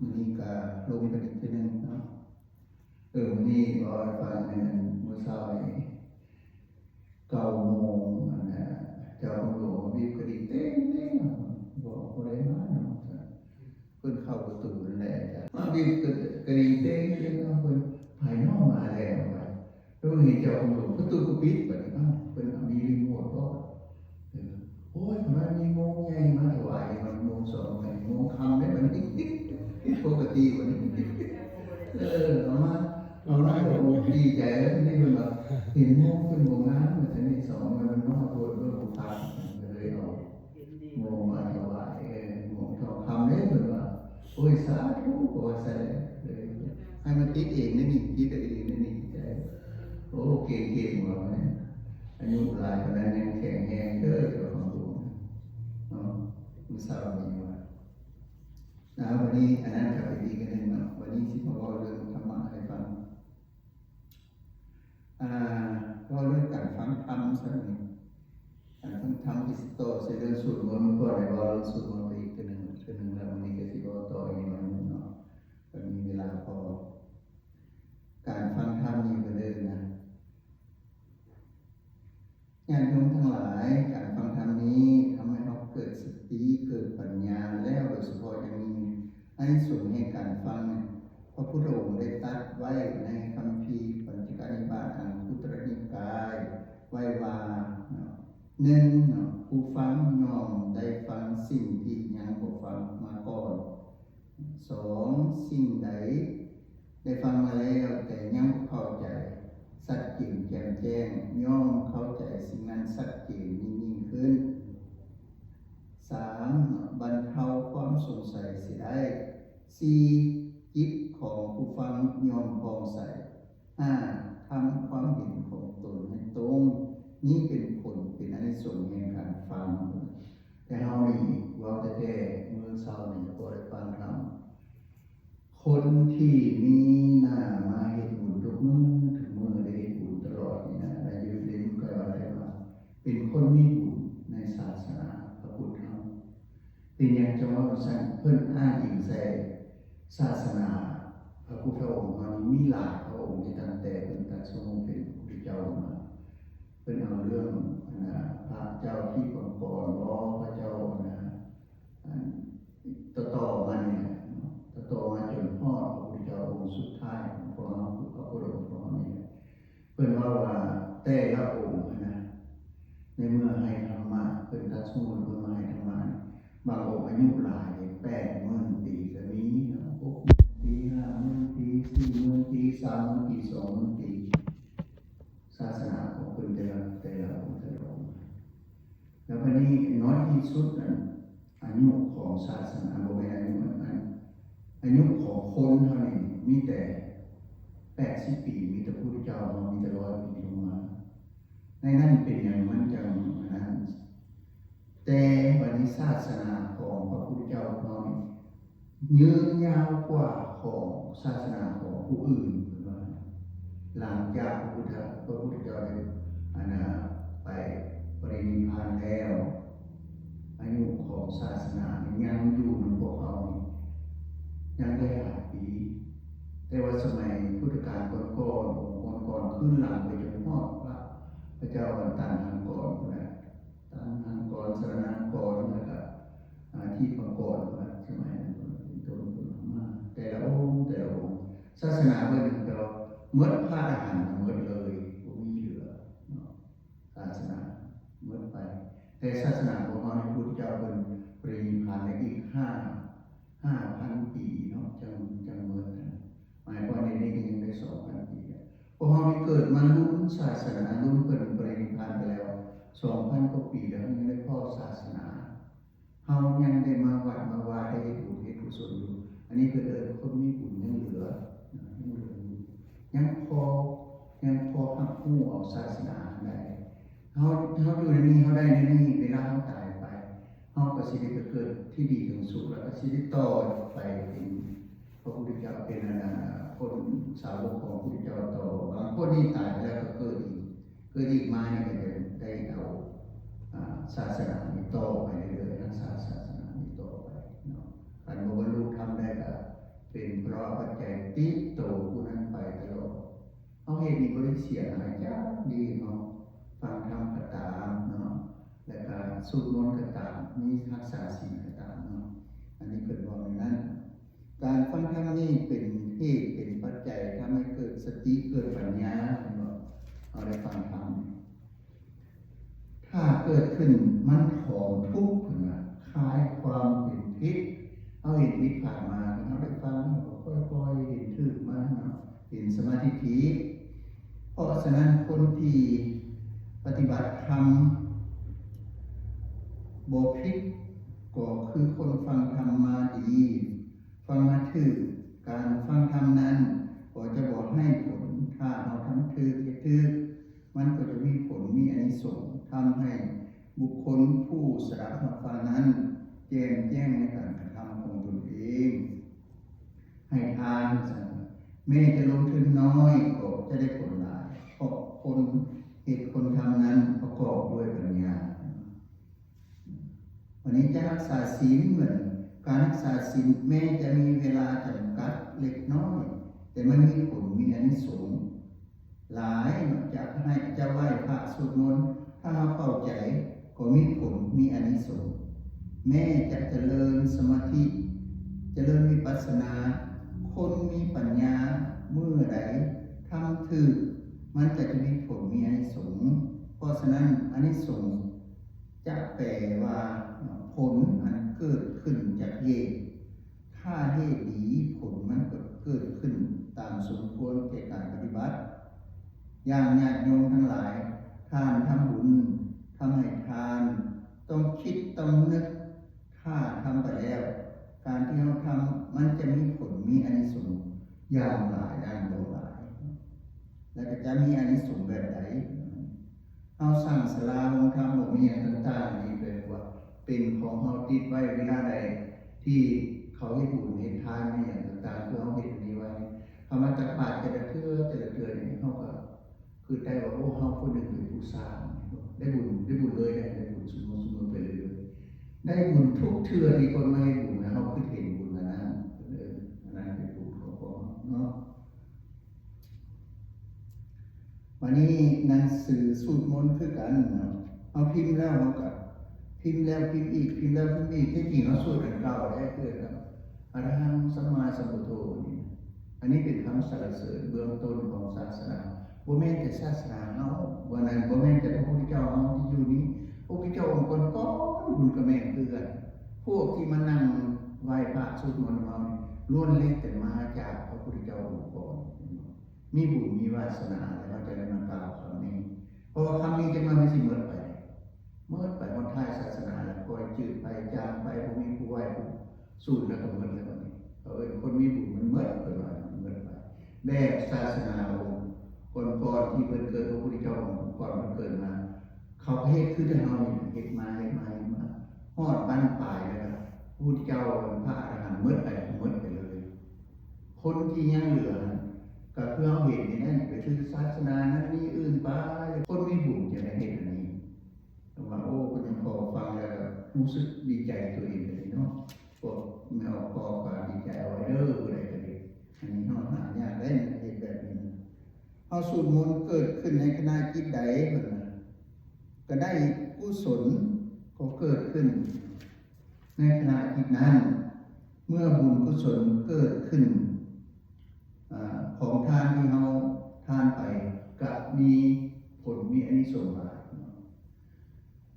ມື້ນີ້ກະລົງໄປອີກເທື່ອໜຶ່ງເນາະ. ເອີ ມື້ນີ້ເວົ້າໃຫ້ຟັງ ອັນ ມື້ເຊົ້ານີ້ ເກົ້າໂມງ ອັນນ່າ ເຈົ້າຂອງຫຼວງມາບີບກະດິ່ງເຕັງໆ ບອກບໍ່ໄດ້ມາເນາະ. ເພິ່ນເຂົ້າປະຕູນັ້ນແຫຼະ ມາບີບກະດິ່ງເຕັງໆ ເພິ່ນ ໃຜເນາະມາແລ້ວ ວ່າ ແລ້ວເຫັນເຈົ້າຂອງຫຼວງ ປະຕູກໍປິດ. ບັດນີ້ ອ້າວ ເພິ່ນມີຣີໂມດບໍ່? ເອີ ໂອ້ຍ ເພິ່ນວ່າມີໂມງໃຫຍ່ມາຖວາຍ ວັນໂມງສອງໂມງ ໂມງຄ່ຳເດ້ບັດນີ້ ຜິດປົກກະຕິບັດນີ້. ເອີ ເອົາມາ ເອົາມາ ໂອ້ ດີໃຈແລ້ວ ທີນີ້ເພິ່ນວ່າ ເຫັນໂມງເພິ່ນບໍ່ງາມ ວ່າຊັ້ນນີ້ ສອງໂມງມັນນ້ອຍໂພດ ເພິ່ນບໍ່ຄັກ ກໍເລີຍເອົາ ໂມງມາຖວາຍ ເອີ ໂມງທອງຄຳເດ້ ເພິ່ນວ່າ. ໂອ້ຍ ສາທຸ ກໍວ່າຊັ້ນແຫຼະ ເອີ ໃຫ້ມັນຕິດເອງແນວນີ້ ຕິດເອົາເອງແນວນີ້ ໃຈ ໂອ້ ເກັ່ງໆ ວ່າແມ່ນ ອາຍຸຫຼາຍປານນັ້ນຍັງແຂງແຮງເດີ ເຈົ້າຂອງຫຼວງເນາະ. ມື້ເຊົ້ານີ້ວ່າ ນະ ວັນນີ້ອັນນັ້ນກໍເປັນອີກອັນໜຶ່ງເນາະ ວັນນີ້ຊິມາເວົ້າເລື່ອງທຳມະໃຫ້ຟັງ. ອ່າ ເວົ້າເລື່ອງການຟັງທຳຊັ້ນນີ້ ການຟັງທຳທີ່ຊິຕໍ່ໃສ່ເລື່ອງສູດມົນ ກ່ອນໄດ້ເວົ້າເລື່ອງສູດມົນໄປອີກເທື່ອໜຶ່ງ ເທື່ອໜຶ່ງແລ້ວ ມື້ນີ້ກໍຊິເວົ້າຕໍ່ອີກໜ້ອຍໜຶ່ງເນາະ ກໍມີເວລາພໍ. ການຟັງທຳນີ້ເປັນເລື່ອງນະ ຍາດໂຍມທັງຫຼາຍ, ການຟັງທຳນີ້ທຳໃຫ້ເຮົາເກີດສະຕິ, ເກີດປັນຍາ, ແລ້ວໂດຍສະເພາະຢ່າງຍິ່ງ ອານິສົງແຫ່ງການຟັງ, ພະພຸດທະອົງໄດ້ຕັດໄວ້ໃນຄຳພີປັນຈະກະນິບາດ ອັງຄຸດຕະລະນິກາຍ ໄວ້ວ່າ ໜຶ່ງ ຜູ້ຟັງຍ່ອມໄດ້ຟັງສິ່ງທີ່ຍັງບໍ່ຟັງມາກ່ອນ. ສອງ ສິ່ງໃດໄດ້ຟັງມາແລ້ວ ແຕ່ຍັງບໍ່ເຂົ້າໃຈຊັດເຈນແຈ່ມແຈ້ງ ຍ່ອມເຂົ້າໃຈສິ່ງນັ້ນຊັດເຈນຍິ່ງໆຂຶ້ນ. ສາມ ບັນເທົາຄວາມສົງໄສເສຍໄດ້. ສີ່ ຈິດຂອງຜູ້ຟັງຍ່ອມຜ່ອງໃສ. ຫ້າ ທຳຄວາມເຫັນຂອງຕົນໃຫ້ຕົງ. ນີ້ເປັນຜົນ ເປັນອານິສົງແຫ່ງການຟັງ. ແຕ່ເຮົານີ້ເວົ້າແທ້ໆ ມື້ເຊົ້ານີ້ກໍໄດ້ຟັງທຳ ຄົນທີ່ມີໜ້າມາເຮັດບຸນທຸກມື້ ທຸກມື້ໄດ້ເຮັດບຸນຕະຫຼອດນີ້ນະ ໄດ້ຢູ່ ໄດ້ຢູ່ໃກ້ວັດໄດ້ວາ ເປັນຄົນມີບຸນໃນສາສະໜາພະພຸດເຮົາ. ເປັນຫຍັງຈັ່ງເວົ້າຈັ່ງຊັ້ນ? ເພິ່ນອ້າງອີງໃສ່ສາສະໜາພະພຸດທະອົງເຮົານີ້ມີຫຼາຍພະອົງ ທີ່ຕັ້ງແຕ່ເພິ່ນຕັດສະຮູ້ເປັນພະພຸດທະເຈົ້າມາ ເພິ່ນເອົາເລື່ອງ ອັນນ່າ ພະເຈົ້າທິບບັງກອນບໍ ພະເຈົ້າ ອັນນ່າ ອັນ ຕໍ່ໆມານີ້ແຫຼະເນາະ ຕໍ່ໆມາຈົນຮອດພະພຸດທະເຈົ້າອົງສຸດທ້າຍຂອງພວກເຮົາ ພະພຸດທະອົງຂອງເຮົານີ້ແຫຼະ. ເພິ່ນເວົ້າວ່າແຕ່ລະອົງຫັ້ນນະ ໃນເມື່ອໃຫ້ທຳມະ ເພິ່ນຕັດສະຮູ້ ເພິ່ນມາໃຫ້ທຳມະ ບາງອົງອາຍຸຫຼາຍເດ້ ແປດໝື່ນປີກໍມີເນາະ ຫົກໝື່ນປີ ຫ້າໝື່ນປີ ສີ່ໝື່ນປີ ສາມໝື່ນປີ ສອງໝື່ນປີ ສາສະໜາຂອງເພິ່ນແຕ່ລະ ແຕ່ລະອົງ ແຕ່ລະອົງ. ແລ້ວບາດນີ້ນ້ອຍທີ່ສຸດນັ້ນ ອາຍຸຂອງສາສະໜາ ບໍ່ແມ່ນອາຍຸອັນນັ້ນ ອາຍຸຂອງຄົນເຮົານີ້ມີແຕ່ແປດສິບປີ ມີແຕ່ພຸດທະເຈົ້າເຮົາ ມີແຕ່ຮ້ອຍປີລົງມາ. ໃນນັ້ນເປັນຫຍັງມັນຈັ່ງອັນນັ້ນ? ແຕ່ບັດນີ້ສາສະໜາຂອງພະພຸດທະເຈົ້າເຮົານີ້ ຍືນຍາວກວ່າຂອງສາສະໜາຂອງຜູ້ອື່ນ ເພິ່ນວ່າ ຫຼັງຈາກພະພຸດທະ ພະພຸດທະເຈົ້າໄດ້ ອັນນ່າ ໄປປະລິນິບພານແລ້ວ ອາຍຸຂອງສາສະໜານີ້ຍັງຢູ່ນຳພວກເຮົານີ້ຍັງໄດ້ຫຼາຍປີ. ແຕ່ວ່າສະໄໝພຸດທະການກ່ອນໆ ກ່ອນໆ ຄືນຫຼັງໄປຈົນຮອດພະ ພະເຈົ້າອັນຕັນຫັງກອນພຸ້ນນະ ຕັນຫັງກອນ ສະລະນະກອນ ແລ້ວກະ ອາ ທິບບັງກອນ ສະໄໝນັ້ນເປັນຕົ້ນ ເພິ່ນມາ ແຕ່ລະອົງ ແຕ່ລະອົງ ສາສະໜາເພິ່ນແບບວ່າໝົດພະອະລະຫັນໝົດເລີຍ ບໍ່ມີເຫຼືອເນາະ ສາສະໜາໝົດໄປ. ແຕ່ສາສະໜາຂອງເຮົານີ້ ພຸດທະເຈົ້າເພິ່ນປະລິນິບພານໄດ້ອີກຫ້າ ຫ້າພັນປີເນາະ ຈັ່ງ ຈັ່ງໝົດ. ໝາຍຄວາມວ່າດຽວນີ້ກໍຍັງໄດ້ສອງພັນປີແລ້ວ. ພວກເຮົານີ້ເກີດມາລຸ້ນສາສະໜາ ລຸ້ນເພິ່ນປະລິນິບພານໄປແລ້ວ ສອງພັນກວ່າປີແລ້ວ ຍັງໄດ້ພໍ້ສາສະໜາ ເຮົາຍັງໄດ້ມາວັດມາວາ ໄດ້ເຮັດບຸນເຮັດກຸສົນຢູ່. ອັນນີ້ເພິ່ນເອີ້ນຄົນມີບຸນຍັງເຫຼືອ ຍັງເຫຼືອຢູ່ ຍັງພໍ ຍັງພໍຮັບຮູ້ເອົາສາສະໜາໄດ້. ເຮົາ ເຮົາຢູ່ໃນນີ້ ເຮົາໄດ້ໃນນີ້ ເວລາເຮົາຕາຍໄປ ເຮົາກໍຊິໄດ້ໄປເກີດທີ່ດີເຖິງສຸກ ແລ້ວກໍຊິໄດ້ຕໍ່ໄປເປັນ ພະພຸດທະເຈົ້າເປັນອັນນັ້ນ ຄົນສາວົກຂອງພະພຸດທະເຈົ້າຕໍ່. ບາງຄົນນີ້ຕາຍໄປແລ້ວກໍເກີດອີກ ເກີດອີກມານີ້ກໍຈະໄດ້ເອົາ ອາ ສາສະໜານີ້ຕໍ່ໄປເລື້ອຍໆ ຮັກສາສາສະໜານີ້ຕໍ່ໄປເນາະ. ຄັນບໍ່ບັນລຸທຳໄດ້ກໍ ເອົາປັດໄຈຕິດໂຕຜູ້ນັ້ນໄປຕະຫຼອດ. ເຮົາເຮັດນີ້ບໍ່ໄດ້ເສຍຫາຍຈັກດີ້ເນາະ, ຟັງທຳກໍຕາມເນາະ ແລ້ວກໍສວດມົນກໍຕາມ, ມີຮັກສາສິນກໍຕາມເນາະ. ອັນນີ້ເພິ່ນເວົ້າແນວນັ້ນ. ການຟັງທຳນີ້ເປັນເຫດເປັນປັດໄຈທຳໃຫ້ເກີດສະຕິເກີດປັນຍາ, ເຫັນບໍ່? ເຮົາໄດ້ຟັງທຳ ຖ້າເກີດຂຶ້ນມັນຖອນທຸກ ເພິ່ນວ່າ ຄາຍຄວາມເປັນຜິດ. ເຮົາເຫັນຜິດຜ່ານມາ ເຮົາໄດ້ຟັງ ເຮົາກໍຄ່ອຍໆເຫັນຖືກມາເນາະ, ເຫັນສຳມາທິດຖິ. ເພາະສະນັ້ນ ຄົນທີ່ປະຕິບັດທຳບໍ່ຜິດ ກໍຄືຄົນຟັງທຳມາດີ, ຟັງມາຖືກ. ການຟັງທຳນັ້ນກໍຈະບໍ່ໃຫ້ຜົນ ຖ້າເຮົາທຳຖືກ ເຮັດຖືກ ມັນກໍຈະມີຜົນ ມີອານິສົງ ທຳໃຫ້ບຸກຄົນຜູ້ສະດັບຮັບຟັງນັ້ນ ແຈ່ມແຈ້ງໃນການກະທຳຂອງຕົນເອງ. ໃຫ້ທານ ແມ້ຈະລົງທຶນນ້ອຍ ກໍຈະໄດ້ຜົນຫຼາຍ ເພາະຄົນເຮັດຄົນທຳນັ້ນປະກອບດ້ວຍປັນຍາ. ວັນນີ້ຈະຮັກສາສິນ ເໝືອນການຮັກສາສິນ ແມ້ຈະມີເວລາຈຳກັດເລັກນ້ອຍ ແຕ່ມັນມີຜົນ ມີອານິສົງຫຼາຍ. ຈະໃຫ້ ຈະໄຫວ້ພະສວດມົນ ຖ້າເຮົາເຂົ້າໃຈ ກໍມີຜົນ ມີອານິສົງ. ແມ້ຈະຈະເລີນສະມາທິ ຈະເລີນວິປັດສະນາ, ຄົນມີປັນຍາເມື່ອໃດທຳຖືກ ມັນກໍຈະມີຜົນ ມີອານິສົງ. ເພາະສະນັ້ນ ອານິສົງ ຈະແປວ່າຜົນອັນເກີດຂຶ້ນຈາກເຫດ. ຖ້າເຫດດີ ຜົນມັນກໍເກີດຂຶ້ນຕາມສົມຄວນແກ່ການປະຕິບັດ. ຢ່າງຍາດໂຍມທັງຫຼາຍ, ທ່ານທຳບຸນ, ທຳໃຫ້ທານ, ຕ້ອງຄິດ, ຕ້ອງນຶກ, ຖ້າທຳໄປແລ້ວ, ການທີ່ເຮົາທຳ ມັນຈະມີຜົນ, ມີອານິສົງຢ່າງຫຼາຍ, ຢ່າງຫຼວງຫຼາຍ. ແລ້ວກໍຈະມີອານິສົງແບບໃດ? ເຮົາສ້າງສາລາໂຮງທຳ ບໍ່ມີຫຍັງຕ່າງໆ ນີ້ແປວ່າເປັນຂອງເຮົາຕິດໄວ້. ເວລາໃດທີ່ເຂົາເຮັດບຸນເຮັດທານ ມີຫຍັງຕ່າງໆ ຄືເຮົາເຮັດອັນນີ້ໄວ້ ເຮົາມາຕັກບາດແຕ່ລະເທື່ອ ແຕ່ລະເທື່ອນີ້ ເຮົາກໍຄິດໄດ້ວ່າ ໂອ້ ເຮົາຜູ້ໜຶ່ງເປັນຜູ້ສ້າງ ໄດ້ບຸນ ໄດ້ບຸນເລີຍ ໄດ້ບຸນຊຸມື້ ຊຸມື້ໄປເລື້ອຍໆ ໄດ້ບຸນທຸກເທື່ອທີ່ຄົນມາເຮັດບຸນ ແລ້ວເຮົາຄິດເຫັນບຸນອັນນັ້ນ ເອີ ອັນນັ້ນເປັນບຸນຂອງພວກເຮົາເນາະ. ບາດນີ້ໜັງສືສູດມົນຄືກັນເນາະ, ເຮົາພິມແລ້ວເຮົາກໍພິມແລ້ວພິມອີກ ພິມແລ້ວພິມອີກ. ແທ້ຈິງເຮົາສູດອັນເກົ່າແຫຼະ ຄືກັບອະລະຫັງສຳມາສຳພຸດໂທນີ້. ອັນນີ້ເປັນຄຳສັນລະເສີນເບື້ອງຕົ້ນຂອງສາສະໜາ, ບໍ່ແມ່ນແຕ່ສາສະໜາເຮົາ, ບໍ່ແມ່ນ ບໍ່ແມ່ນແຕ່ພະພຸດທະເຈົ້າເຮົາທີ່ຢູ່ນີ້, ພະພຸດທະເຈົ້າອົງກ່ອນໆພຸ້ນກໍແມ່ນຄືກັນ. ພວກທີ່ມານັ່ງໄຫວ້ພະສູດມົນເຮົານີ້ ລ້ວນແລ້ວແຕ່ມາຈາກພະພຸດທະເຈົ້າອົງກ່ອນ. ມີບຸນມີວາສະໜາແລ້ວ ເຮົາຈະໄດ້ມາກ່າວຄຳນີ້ ເພາະວ່າຄຳນີ້ຈັກໜ້ອຍມັນຊິໝົດໄປ ໝົດໄປຮອດທ້າຍສາສະໜາແລ້ວ ຄ່ອຍຈືດໄປ ຈາງໄປ ບໍ່ມີຜູ້ໄຫວ້ຜູ້ສູດ ແລ້ວກໍໝົດແລ້ວ. ບາດນີ້ເຂົາເອີ້ນຄົນມີບຸນມັນໝົດ ເພິ່ນວ່າໝົດໄປ. ແບບສາສະໜາອົງກ່ອນໆທີ່ເພິ່ນເກີດ ພະພຸດທະເຈົ້າອົງກ່ອນເພິ່ນເກີດມາ ເຂົາກໍເຮັດຄືແຕ່ເຮົານີ້ ເຮັດມາ ເຮັດມາ ເຮັດມາ ຮອດບັ້ນປາຍແລ້ວ ພະພຸດທະເຈົ້າ ພະອະລະຫັນໝົດໄປ ໝົດໄປເລີຍ. ຄົນທີ່ຍັງເຫຼືອນັ້ນ ກໍຄືເຮົາເຫັນນີ້ແຫຼະ ໄປຖືກສາສະໜານັ້ນນີ້ອື່ນໄປ. ຄົນມີບຸນຈັ່ງໄດ້ເຮັດອັນນີ້ ແຕ່ວ່າ ໂອ້ ເພິ່ນຍັງພໍຟັງແລ້ວກໍຮູ້ສຶກດີໃຈຕົວເອງກໍດີເນາະ. ພວກແມ່ອອກພໍ່ກໍດີໃຈເອົາໄວ້ເດີ ຜູ້ໃດກໍດີ. ອັນນີ້ເຮົາຫາຍາກໄດ໋ ເຮັດແບບນີ້. ເຮົາສູດມົນເກີດຂຶ້ນໃນຂະນະຈິດໃດ ເພິ່ນວ່າ ກໍໄດ້ກຸສົນກໍເກີດຂຶ້ນ ໃນຂະນະຈິດນັ້ນ ເມື່ອບຸນກຸສົນເກີດຂຶ້ນ ອາ ຂອງທານທີ່ເຮົາທານໄປ ກະມີຜົນ ມີອານິສົງຫຼາຍ.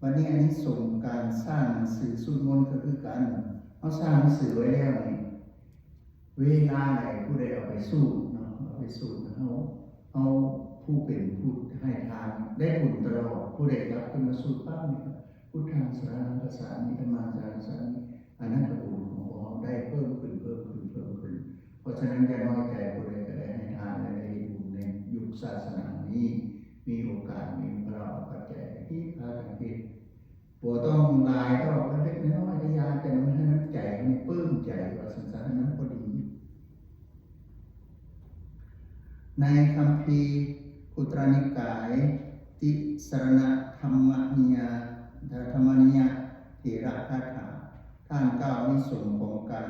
ບັດນີ້ອານິສົງການສ້າງໜັງສືສູດມົນກໍຄືກັນ. ເຮົາສ້າງໜັງສືໄວ້ແລ້ວນີ້ ເວລາໃດຜູ້ໃດເອົາໄປສູດເນາະ ເອົາໄປສູດ ເຮົາ ເຮົາຜູ້ເປັນຜູ້ໃຫ້ທານໄດ້ບຸນຕະຫຼອດ. ຜູ້ໃດກັບຂຶ້ນມາສູດປ້າບນີ້ ພຸດທັງສະຣະນັງຄັດສາມິ ທຳມັງສະຣະນັງຄັດສາມິ ອັນນັ້ນກໍບຸນຂອງພວກເຮົາໄດ້ເພີ່ມຂຶ້ນ ເພີ່ມຂຶ້ນ ເພີ່ມຂຶ້ນ. ເພາະສະນັ້ນ ຢ່ານ້ອຍໃຈຜູ້ໃດກໍໄດ້ໃຫ້ທານ ແລະ ໄດ້ເຮັດບຸນໃນຍຸກສາສະໜານີ້ ມີໂອກາດ ມີພາລະປັດໄຈ ທີ່ພາກັນເຮັດ ບໍ່ຕ້ອງຫຼາຍດອກ ເລັກໆນ້ອຍໆ ແຕ່ຢ່າ ແຕ່ມັນໃຫ້ມັນໃຈ ໃຫ້ມັນປຶ້ມໃຈ ວ່າຊັ້ນຊະ ໃຫ້ມັນພໍດີ. ໃນຄຳພີຄຸດຕະນິກາຍ ຕິສະຣະນະທຳມະນິຍາ ທຳມະນິຍະເຖລະຄາຖາ ທ່ານກ່າວອານິສົງຂອງການ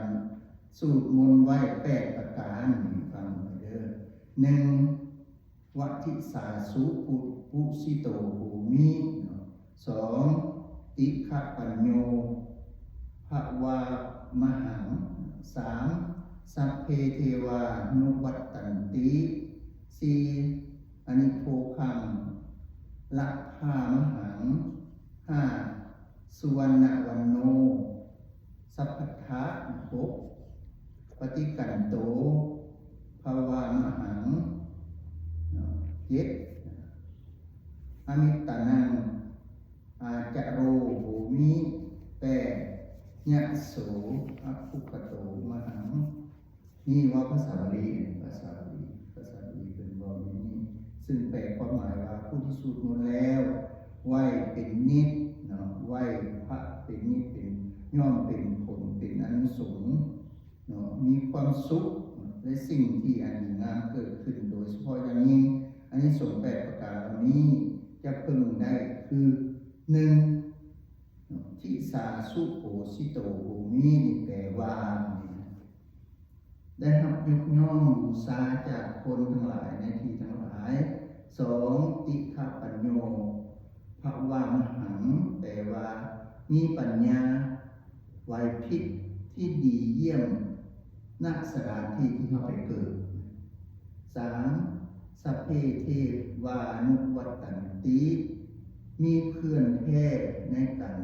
ສູດມົນໄຫວ້ແປດປະການ ຟັງເດີ. ໜຶ່ງ ວະທິສາສຸ ປຸ ປຸຊິໂຕໂຫມິ ເນາະ. ສອງ ຕິຄະປັນໂຍ ພະວາມະຫັງ. ສາມ ສັບເພເທວານຸວັດຕັນຕິ. ສີ່ ອະນິໂພຄັງ ລະພາມະຫັງ. ຫ້າ ສຸວັນນະວັນໂນ ສັບພັດທະ. ຫົກ ປະຕິກັນໂຕ ພະວາມະຫັງ. ເຈັດ ອະມິດຕານັງ ອາຈະໂຣໂຫມິ. ແປດ ຍະໂສ ອະຄຸຄະໂຕ ມະຫັງ. ນີ້ເວົ້າພາສາບາລີ ພາສາບາລີ ພາສາບາລີເພິ່ນເວົ້າຢູ່ນີ້ ຊຶ່ງແປຄວາມໝາຍວ່າ ຜູ້ທີ່ສູດມົນແລ້ວ ໄຫວ້ເປັນນິດເນາະ ໄຫວ້ພະເປັນນິດ ເປັນ ຍ່ອມເປັນຜົນ ເປັນອານິສົງເນາະ ມີຄວາມສຸກ ແລະ ສິ່ງທີ່ອັນດີງາມເກີດຂຶ້ນ ໂດຍສະເພາະຢ່າງຍິ່ງ ອານິສົງແປດປະການເຫຼົ່ານີ້ຈະເພິ່ງໄດ້ຄື ໜຶ່ງ ທິສາສຸໂພສິໂຕໂຫມິ ນີ້ແປວ່າ ໄດ້ຮັບຍົກຍ້ອງບູຊາຈາກຄົນທັງຫຼາຍໃນທີ່ທັງຫຼາຍ. ສອງ ຕິຄະປັນໂຍ ພະວາມະຫັງ ແປວ່າ ມີປັນຍາໄຫວພິບທີ່ດີຢ້ຽມ ນະສະຖານທີ່ທີ່ເຮົາໄປເກີດ. ສາມ ສັບເພເທວານຸວັດຕັນຕິ ມີເພື່ອນແທ້ໃນການ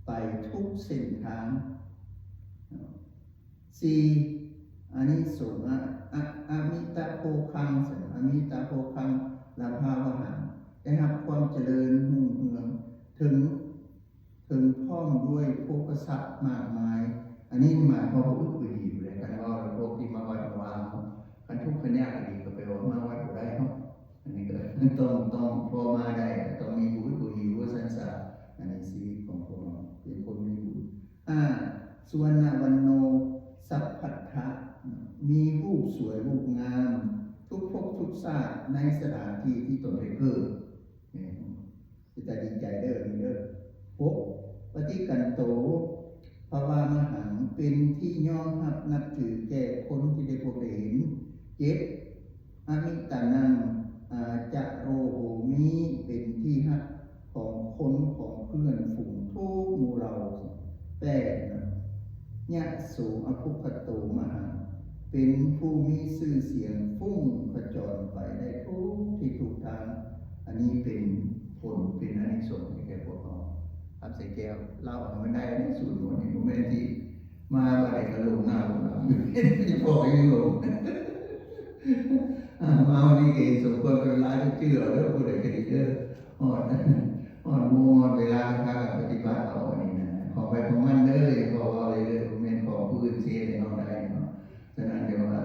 ໄປທຸກເສັ້ນທາງ. ສີ່ ອານິສົງ ອະ ອະ ອະມິຕະໂພຄັງ ອະມິຕະໂພຄັງ ລະພາວະຫັງ ໄດ້ຮັບຄວາມຈະເລີນຮຸ່ງເຮືອງ ເຖິງ ເຖິງພ້ອມດ້ວຍໂພຄະຊັບມາກມາຍ. ອັນນີ້ໝາຍຄວາມວ່າອຶດບໍ່ຫິວແຫຼະ ຄັນເວົ້າແລ້ວພວກທີ່ມາວັດມາວາ ຄັນທຸກຄັນຍາກອີ່ຫຼີກໍແປວ່າມາວັດບໍ່ໄດ້ເນາະ. ອັນນີ້ກໍຕ້ອງ ຕ້ອງພໍມາໄດ້ ຕ້ອງມີບໍ່ອຶດບໍ່ຫິວວ່າຊັ້ນຊະ. ອັນນີ້ຊີວິດຂອງພວກເຮົາເປັນຄົນມີບຸນ. ຫ້າ ສຸວັນນະວັນໂນ ສັບພັດທະ ມີຮູບສວຍຮູບງາມ ທຸກພົບທຸກຊາດໃນສະຖານທີ່ທີ່ຕົນໄດ້ເກີດ. ເປັນຕາດີໃຈເດີ ນີ້ເດີ. ຫົກ ປະຕິກັນໂຕ ພະວາມະຫັງ ເປັນທີ່ຍອມຮັບນັບຖືແກ່ຄົນທີ່ໄດ້ພົບໄດ້ເຫັນ. ເຈັດ ອະມິຕານັງ ອາຈະໂຣໂຫມິ ເປັນທີ່ຮັກຂອງຄົນຂອງເພື່ອນຝູງທຸກໝູ່ເຫຼົ່າ. ແປດ ຍະໂສອະຄຸຄະໂຕມະຫັງ ເປັນຜູ້ມີຊື່ສຽງຟຸ້ງຂະຈອນໄປໄດ້ທຸກທີ່ທຸກທາງ. ອັນນີ້ເປັນຜົນ ເປັນອານິສົງໃຫ້ແກ່ພວກເຮົາ. ຄຳໃສ່ແກ້ວ ເລົ່າໃຫ້ມັນໄດ້ເດີ ສູດມົນນີ້ ບໍ່ແມ່ນຊິມາບາດນີ້ກໍຫຼົງໜ້າຫຼົງຫຼັງຢູ່ ບໍ່ພໍຍັງຫຼົງ. ອ່າ ມາວັນນີ້ກໍເຫັນສົມຄວນເປັນເວລາ ຈື່ເອົາເດີ ຜູ້ໃດກໍດີເດີ. ຮອດ ຮອດໂມງຮອດເວລາ ພາກັນປະຕິບັດເອົາອັນນີ້ນະ ຂອງໃຜຂອງມັນເດີ ຢ່າຂໍເວົ້າເລີຍເດີ ບໍ່ແມ່ນຂອງຜູ້ອື່ນຊິເຮັດໃຫ້ເຮົາໄດ້ເນາະ. ສະນັ້ນ ດຽວວ່າ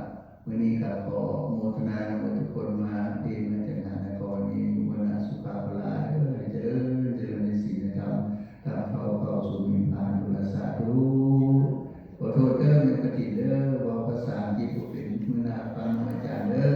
ມື້ນີ້ກໍຂໍໂມທະນານຳເບິດທຸກຄົນ ມາເພງມາຈັດງານ ແລະ ຂໍໃຫ້ມີອາຍຸ ວັນນະ ສຸຂະ ພະລະ ເດີ ໃຫ້ຈະເລີນ ຈະເລີນໃນສິນໃນທຳ ທຳເຂົ້າ ເຂົ້າສູ່ນິບພານພຸ້ນລະ ສາທຸ. ຂໍໂທດເດີ ແມ່ນກະຕິນເດີ ເວົ້າພາສາອັງກິດບໍ່ເປັນ ມື້ໜ້າຟັງນຳອາຈານເດີ.